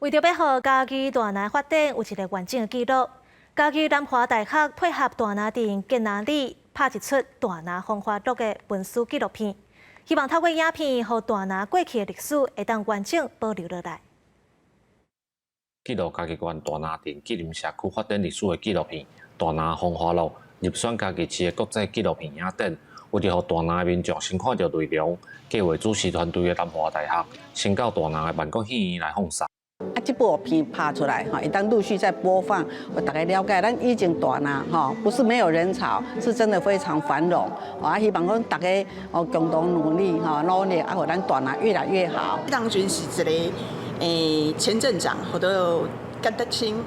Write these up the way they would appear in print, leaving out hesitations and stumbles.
為著欲予嘉義大林發展有一个完整的記錄，嘉義南華大學配合大林鎮建南里拍一齣大林風華錄的文史紀錄片，希望透過影片，予大林過去的歷史會當完整保留落來。記錄嘉義縣大林鎮吉林社區發展歷史的紀錄片《大林風華錄》入選嘉義市的國際紀錄片影展。為著予大林的民眾先看著內容，計劃主持團隊的南華大學先到大林的萬國戲院來放送。啊，這部片拍出來，吼，會當陸續再播放，予大家了解，咱以前大林，吼，不是沒有人潮，是真的非常繁榮。啊，希望講大家哦共同努力，吼，努力啊，予咱大林越來越好。當陣是一个前鎮長，號做甘德清，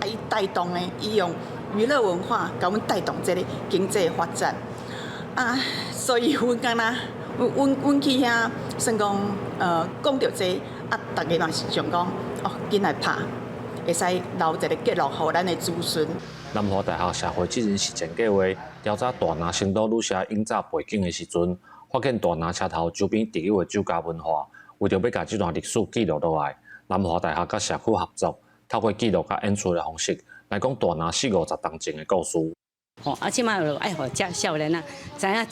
啊，伊帶動的，伊用娛樂文化共阮帶動這个經濟發展。啊，所以阮敢若，阮去遐算講，講著這个，啊，逐家嘛是想講，哦，緊來拍，會使留一个記錄予咱的子孫。南華大學社會責任實踐計劃調查大林成都旅社營造背景的時陣，發現大林車頭周邊特有的酒家文化，為著欲共這段歷史記錄落來，南華大學佮社區合作，透過記錄佮演出的方式來講大林四五十冬前的故事。吼，啊，這擺就愛予遮少年仔知影，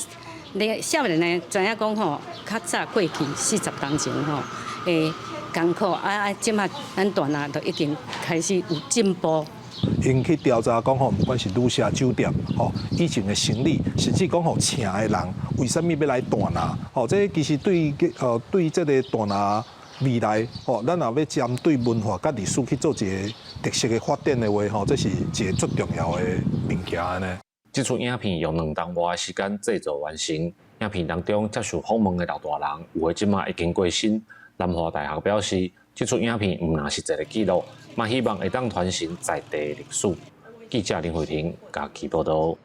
你少年的知影講吼，較早過去四十冬前吼，會艱苦啊啊，這擺咱大林就已經開始有進步。𪜶去調查講吼，毋管是旅社酒店吼，以前的生理，甚至講吼請的人為啥物欲來大林？吼，這其實對這个大林未來吼，咱若欲針對文化佮歷史去做一个特色的發展的話，吼，這是一个足重要的物件呢。這齣影片用2冬外的時間製作完成。影片當中接受訪問的老大人，有的這馬已經過身。南華大學表示，這齣影片毋但是一个記錄，嘛希望會當傳承在地歷史。記者林慧婷嘉義報導。